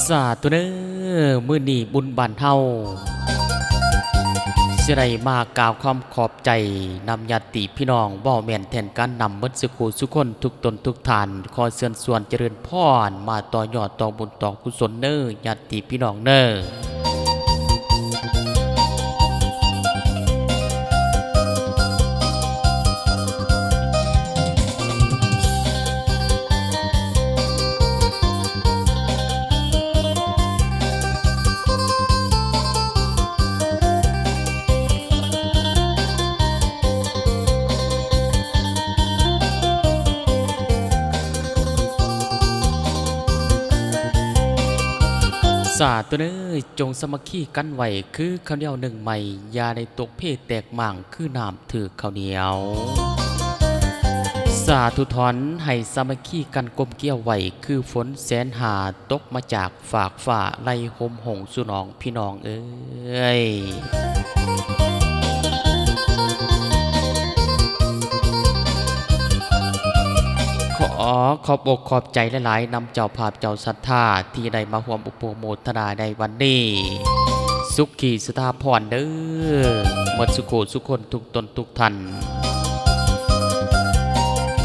ສາທຸເດີ ມື້ນີ້ບຸນບ້ານເຮົາ ຊິໄດ້ມາກ່າວຄວາມຂອບໃຈນຳຍາດຕິພີ່ນ້ອງ ເວົ້າແມ່ນແທນການນຳໝົດສູ່ຄູ່ສູ່ຄົນທຸກຕົນທຸກທ່ານ. ຂໍເຊີນຊວນຈະເລີນພອນ ມາຕໍ່ຍອດຕໍ່ບຸນຕໍ່ກຸສົນເດີ ຍາດຕິພີ່ນ້ອງເດີ. ສາທຸເດີ ຈົ່ງສາມັກຄີກັນໄວ້ຄືເຂົ້າໜຽວໜຶ່ງໄມ້ ຢ່າໄດ້ຕົກເພແຕກໝ້າງຄືນ້ຳຖືກເຂົ້າໜຽວ. ສາທຸຖອນໃຫ້ສາມັກຄີກັນກົມກຽວໄວ້ ຄືຝົນແສນຫ້າຕົກມາຈາກຟາກຟ້າ ໄຫຼໂຫມໂຮງສູ່ນ້ອງພີ່ນ້ອງເອີຍ. ຂໍຂອບອົກຂອບໃຈຫຼາຍໆ ນຳເຈົ້າພາບເຈົ້າສັດທາ ທີ່ໄດ້ມາຮ່ວມອະນຸໂມທະນາໃນວັນນີ້ ສຸຂີສະຖາພອນເດີ ໝົດສູ່ຄູ່ສູ່ຄົນທຸກຕົນທຸກທ່ານ.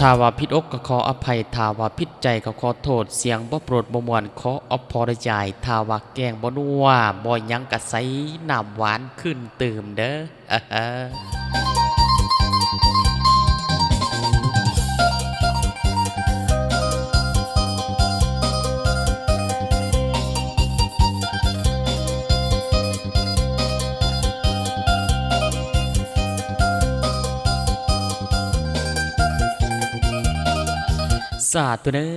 ຖ້າວ່າຜິດອົກກໍຂໍອະໄພ, ຖ້າວ່າຜິດໃຈກໍຂໍໂທດ, ສຽງບໍ່ໂປດບໍ່ມ່ວນ ຂໍອະໂພລະຈາຍ, ຖ້າວ່າແກງບໍ່ນົວບໍ່ຫຍັງກໍໃສ່ນ້ຳຫວານຄືນຕື່ມເດີ. ສາທຸເດີ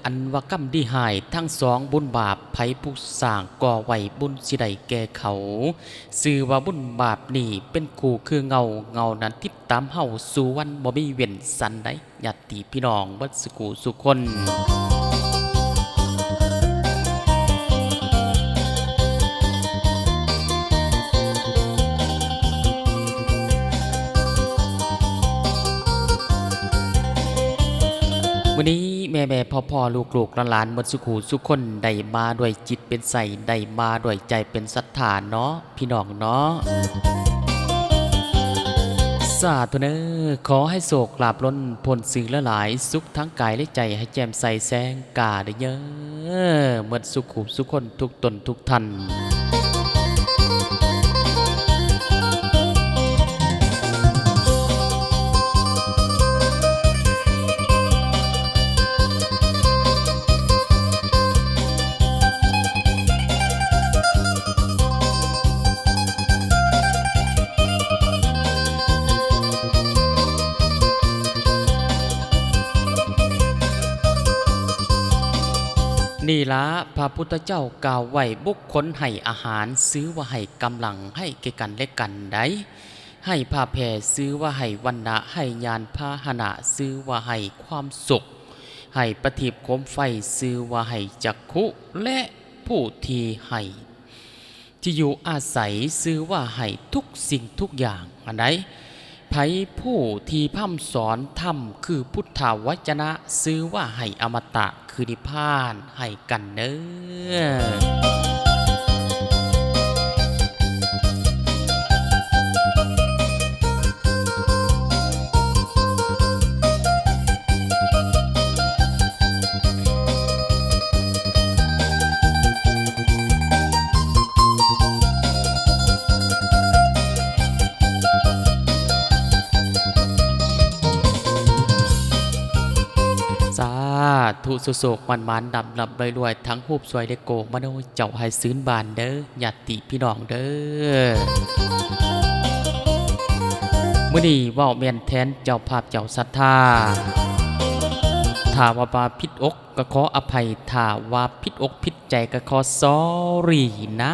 ອັນວ່າກຳດີຮ້າຍທັງສອງບຸນບາບ ໃຜຜູ້ສ້າງກໍ່ໄວ້ບຸນຊິໄດ້ແກ່ເຂົາ. ຊື່ວ່າບຸນບາບນີ້ເປັນຄູ່ຄືເງົາ, ເງົານັ້ນຕິດຕາມເຮົາສູ່ວັນບໍ່ມີເວັ້ນສັນໃດ ຍາດຕິພີ່ນ້ອງເບິດສູ່ຄູ່ສູ່ຄົນ. ມື້ນີ້ແມ່ໆ ພໍ່ໆ ລູກໆ ຫຼານໆ ເບິດສູ່ຄູ່ສູ່ຄົນ ໄດ້ມາດ້ວຍຈິດເປັນໃສ, ໄດ້ມາດ້ວຍໃຈເປັນສັດທາເນາະ ພີ່ນ້ອງເນາະ. ສາທຸເດີ ຂໍໃຫ້ໂຊກລາບລົ້ນພົ້ນຊື່ຫຼາຍໆ ສຸກທັງກາຍແລະໃຈ ໃຫ້ແຈ່ມໃສແສງກາເດີ ເໝິດສູ່ຄູ່ສູ່ຄົນທຸກຕົນທຸກທ່ານ. ນີ້ລະ ພະພຸດທະເຈົ້າກ່າວໄວ້, ບຸກຄົນໃຫ້ອາຫານ ຊື່ວ່າໃຫ້ກຳລັງໃຫ້ແກ່ກັນແລະກັນໃດ໋. ໃຫ້ພະແພ ຊື່ວ່າໃຫ້ວັນນະ, ໃຫ້ຍານພາຫະນະ ຊື່ວ່າໃຫ້ຄວາມສຸກ, ໃຫ້ປະທີບໂຄມໄຟ ຊື່ວ່າໃຫ້ຈັກຂຸ ແລະ ຜູ້ທີ່ໃຫ້ທີ່ຢູ່ອາໄສ ຊື່ວ່າໃຫ້ທຸກສິ່ງທຸກຢ່າງ ອັນໃດ ໃຜຜູ້ທີ່ພະຮ່ຳສອນທຳ ຄືພຸດທະວັດຈະນະ ຊື່ວ່າໃຫ້ອະມະຕະ ຄືນິບພານໃຫ້ກັນເນີ. ສາທຸ ໂຊກໆ ໝານໆ ລ່ຳໆ ລວຍໆ ທັງຮູບສວຍ ແລະ ໂກມະໂນ ເຈົ້າໃຫ້ຊື່ນບານເດີ ຍາດຕິພີ່ນ້ອງເດີ. ມື້ນີ້ເວົ້າແມ່ນແທນເຈົ້າພາບເຈົ້າສັດທາ. ຖ້າວ່າວ່າຜິດອົກກໍຂໍອະໄພ, ຖ້າວ່າຜິດອົກຜິດໃຈກໍຂໍ sorry ນະ.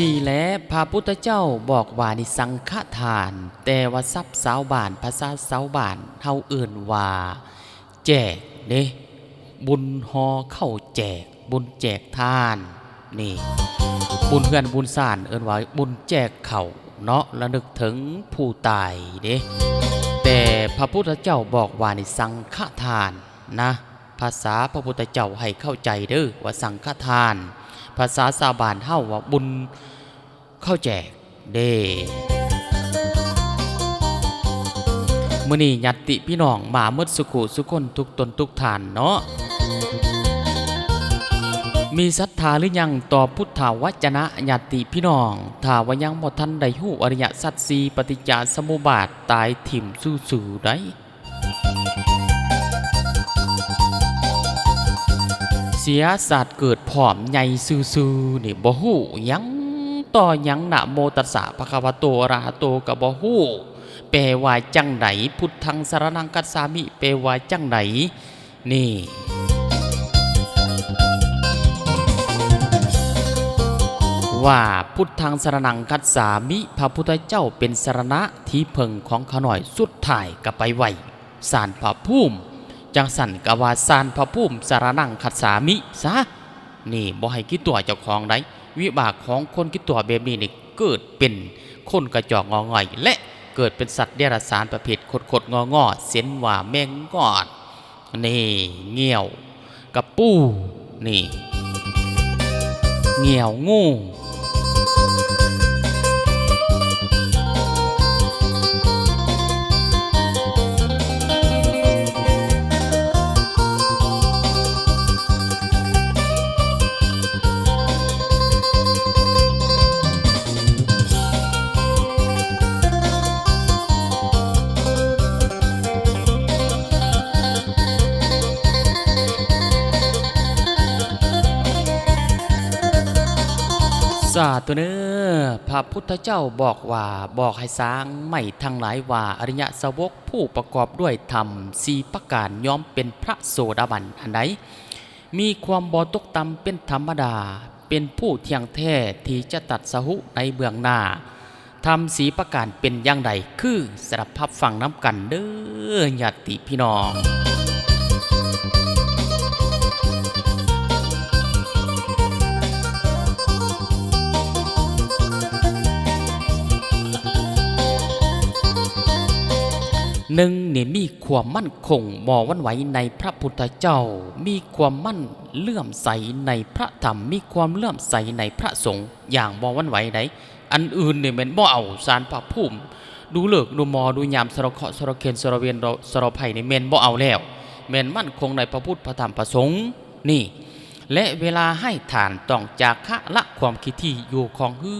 ນີ້ ແລະ ພະພຸດທະເຈົ້າບອກວ່າ ນິສັງຄະທານ, ແຕ່ວ່າສັບຊາວບ້ານ, ພາສາຊາວບ້ານເຮົາເອີ້ນວ່າ ແຈກເດ້, ບຸນຫໍ່ເຂົ້າແຈກ, ບຸນແຈກທານ. ນີ້ ບຸນເຮືອນບຸນຊານເອີ້ນວ່າບຸນແຈກເຂົ້າເນາະ, ລະນຶກເຖິງຜູ້ຕາຍເດ້. ແຕ່ພະພຸດທະເຈົ້າບອກວ່າ ນີ້ ສັງຄະທານນະ, ພາສາພະພຸດທະເຈົ້າໃຫ້ເຂົ້າໃຈເດີວ່າສັງຄະທານ, ພາສາຊາວບ້ານເຮົາວ່າບຸນ ເຂົ້າແຈກເດ້. ມື້ນີ້ຍາດຕິພີ່ນ້ອງມາໝົດສຸຂູສຸຄົນ ທຸກຕົນທຸກທ່ານເນາະ, ມີສັດທາຫຼືຍັງຕໍ່ພຸດທະວະຈະນະຍາດຕິພີ່ນ້ອງ? ຖ້າວ່າຍັງບໍ່ທັນໄດ້ຮູ້ອະລິຍະສັດສີ່ ປະຕິດຈະສະມຸບາດ ຕາຍຖິ້ມຊື່ໆໃດ. ເສຍຊາດເກີດພ້ອມໃຫຍ່ຊື່ໆນີ້ ບໍ່ຮູ້ຫຍັງຕໍ່ຫຍັງ, ນະໂມຕັດສະ ພະຄະວະໂຕ ອະລະຫະໂຕ ກໍບໍ່ຮູ້ ແປວ່າຈັ່ງໃດ, ພຸດທັງສະລະນັງຄັດສາມິ ແປວ່າຈັ່ງໃດ? ນີ້ ວ່າ ພຸດທັງສະລະນັງຄັດສາມິ, ພະພຸດທະເຈົ້າເປັນສະລະນະທີ່ເພິ່ງຂອງຂ້ານ້ອຍ, ສຸດທ້າຍກໍໄປໄຫວ້ສານພະພູມ. ຈັ່ງຊັ້ນກໍວ່າ ສານພະພູມສະລະນັງຄັດສາມິຊະ. ນີ້ ບໍ່ໃຫ້ຄິດຕົວະເຈົ້າຂອງໃດ, ວິບາກຂອງຄົນຄິດຕົວະແບບນີ້ນີ້ ເກີດເປັນຄົນກະຈອກງໍງ່ອຍ ແລະ ເກີດເປັນສັດເດຍລະສານປະເພດຄົດໆງໍງໍ ເຊັ່ນວ່າແມງງອດ ນີ້ ງຽວກະປູ ນີ້ ງຽວງູ. ສາທຸເນີ ພະພຸດທະເຈົ້າບອກວ່າ ບອກໃຫ້ຊ່າງໄມ້ທັງຫຼາຍວ່າ ອະລິຍະສາວົກຜູ້ປະກອບດ້ວຍທຳສີ່ປະການ ຍ່ອມເປັນພະໂສດາບັນອັນໃດ ມີຄວາມບໍ່ຕົກຕ່ຳເປັນທຳມະດາ, ເປັນຜູ້ທ່ຽງແທ້ທີ່ຈະຕັດສະຮູ້ໃນເບື້ອງໜ້າ. ທຳສີ່ປະການເປັນຢ່າງໃດ? ຄື ສະດັບຮັບຟັງນຳກັນເດີ ຍາດຕິພີ່ນ້ອງ. ໜຶ່ງນີ້ ມີຄວາມໝັ້ນຄົງບໍ່ຫວັ່ນໄຫວໃນພະພຸດທະເຈົ້າ, ມີຄວາມໝັ້ນເຫຼື້ອມໃສໃນພະທຳ, ມີຄວາມເຫຼື້ອມໃສໃນພະສົງຢ່າງບໍ່ຫວັ່ນໄຫວໃດ. ອັນອື່ນນີ້ແມ່ນບໍ່ເອົາ, ສານພະພູມ ດູເລີກດູໝໍ ດູຍາມ ສະເລາະເຄາະ ສະເລາະເຄນ ສະເລາະເວນ ສະເລາະໄພນີ້ແມ່ນບໍ່ເອົາແລ້ວ, ແມ່ນໝັ້ນຄົງໃນພະພຸດ ພະທຳ ພະສົງ. ນີ້ ແລະ ເວລາໃຫ້ທານຕ້ອງຈາຄະລະຄວາມຂີ້ຖີ່ຢູ່ຂອງເຮື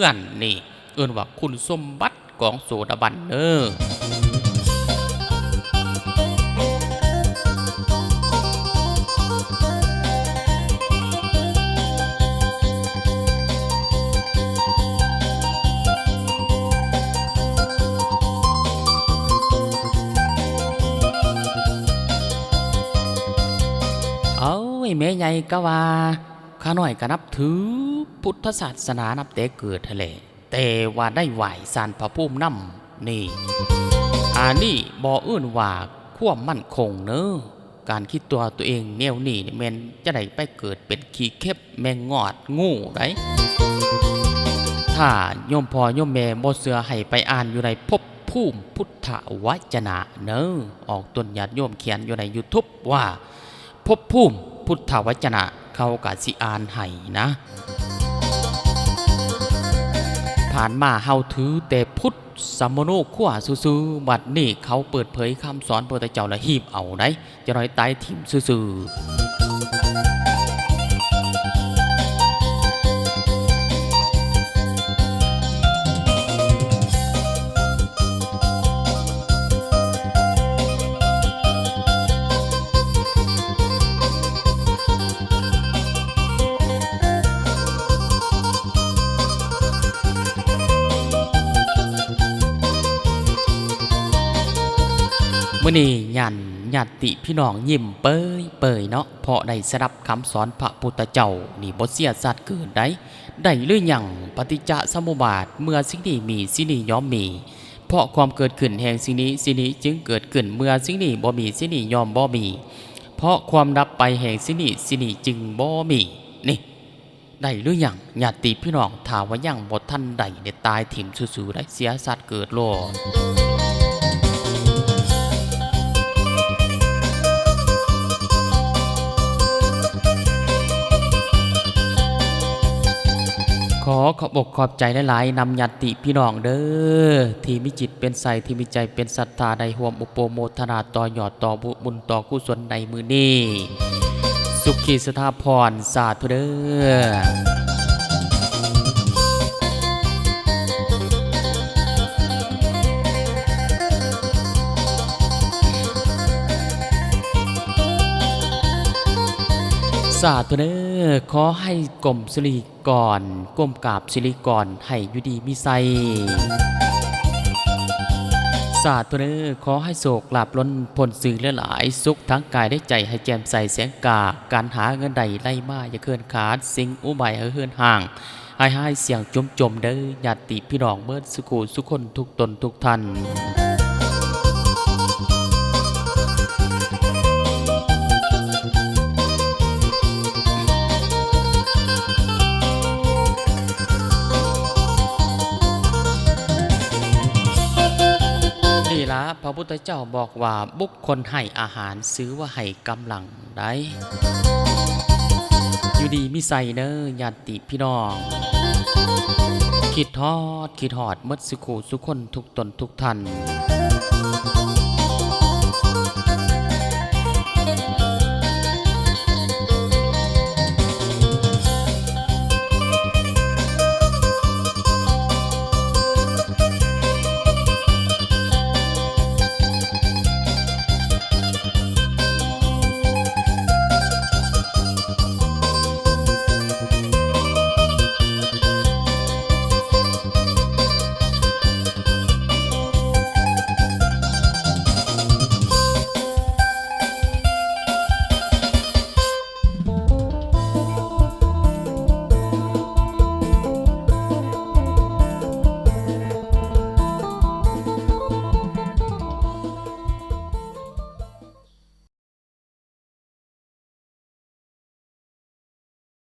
ອນ, ນີ້ ເອີ້ນວ່າຄຸນສົມບັດຂອງໂສດາບັນເນີ. ເອົາ ແມ່ໃຫຍ່ກໍວ່າ ຂ້ານ້ອຍກໍນັບຖືພຸດທະສາສະໜານັບແຕ່ເກີດຫັ້ນແຫຼະ, ແຕ່ວ່າໄດ້ໄຫວ້ສານພະພູມນຳນີ້ ອັນນີ້ບໍ່ເອີ້ນວ່າຄວາມໝັ້ນຄົງເນີ. ການຄິດຕົວະຕົວເອງແນວນີ້ນີ້ ແມ່ນຈະໄດ້ໄປເກີດເປັນຂີ້ເຂັບ ແມງງອດ ງູໄດ໋. ຖ້າໂຍມພໍ່ໂຍມແມ່ບໍ່ເຊື່ອ ໃຫ້ໄປອ່ານຢູ່ໃນພົບພູມພຸດທະວະຈະນະເນີ. ອອກຕົນຍາດໂຍມຂຽນຢູ່ໃນຢູທູບວ່າ ພົບພູມພຸດທະວະຈະນະ ເຂົາກະຊິອ່ານໃຫ້ນະ. ຜ່ານມາເຮົາຖືແຕ່ພຸດສະມະໂນຄົວຊື່ໆ, ບັດນີ້ເຂົາເປີດເຜີຍຄຳສອນພະພຸດທະເຈົ້າແລ້ວ ຮີບເອົາໄດ໋, ຈະໜ້ອຍຕາຍຖິ້ມຊື່ໆ. ມື້ນີ້ຍານ ຍາດຕິພີ່ນ້ອງຍິ້ມເປີຍໆເນາະ ເພາະໄດ້ສະດັບຄຳສອນພະພຸດທະເຈົ້າ ນີ້ບໍ່ເສຍຊາດເກີດໃດ. ໄດ້ຫຼືຍັງ ປະຕິດຈະສະມຸບາດ ເມື່ອສິ່ງນີ້ມີ ສິ່ງນີ້ຍ່ອມມີ ເພາະຄວາມເກີດຂຶ້ນແຫ່ງສິ່ງນີ້ ສິ່ງນີ້ຈຶ່ງເກີດຂຶ້ນ ເມື່ອສິ່ງນີ້ບໍ່ມີ ສິ່ງນີ້ຍ່ອມບໍ່ມີ ເພາະຄວາມດັບໄປແຫ່ງສິ່ງນີ້ ສິ່ງນີ້ຈຶ່ງບໍ່ມີ ນີ້. ໄດ້ຫຼືຍັງ ຍາດຕິພີ່ນ້ອງ? ຖ້າວ່າຍັງບໍ່ທັນໄດ້ ໄດ້ຕາຍຖິ້ມຊື່ໆ ໄດ້ເສຍຊາດເກີດໂລດ. ຂໍຂອບອົກຂອບໃຈຫຼາຍໆ ນຳຍາດຕິພີ່ນ້ອງເດີ້ ທີ່ມີຈິດເປັນໃສ ທີ່ມີໃຈເປັນສັດທາ ໄດ້ຮ່ວມອຸປະໂມທະນາຕໍ່ຍອດຕໍ່ບຸ ບຸນຕໍ່ກຸສົນໃນມື້ນີ້ ສຸຂີສະຖາພອນ ສາທຸເດີ້ ສາທຸເດີ້ ຂໍໃຫ້ກົມສິລິ ກ່ອນ ກົ້ມກາບສິລິກອນ ໃຫ້ຢູ່ດີມີໄຊ ສາທຸເດີ້ ຂໍໃຫ້ໂຊກລາບລົ້ນພົ້ນຊື່ຫຼາຍໆ ສຸກທັງກາຍແລະໃຈ ໃຫ້ແຈ່ມໃສແສງກາ ການຫາເງິນໄດ້ໄຫຼມາຢ່າເຂີນຂາດ ສິ່ງອຸບາຍໃຫ້ເຫີນຫ່າງ ໃຫ້ຫາຍສ່ຽງຈຸມຈົມເດີ້ ຍາດຕິພີ່ນ້ອງເບິດສຸຂູສຸຄົນ ທຸກຕົນທຸກທ່ານ. ນີ້ລະ ພະພຸດທະເຈົ້າບອກວ່າ ບຸກຄົນໃຫ້ອາຫານ ຊື່ວ່າໃຫ້ກຳລັງໃດ໋ ຢູ່ດີມີໄຊເນີ ຍາດຕິພີ່ນ້ອງ ຄິດຮອດ ຄິດຮອດເບິດສຸຂູສຸຄົນ ທຸກຕົນທຸກທ່ານ.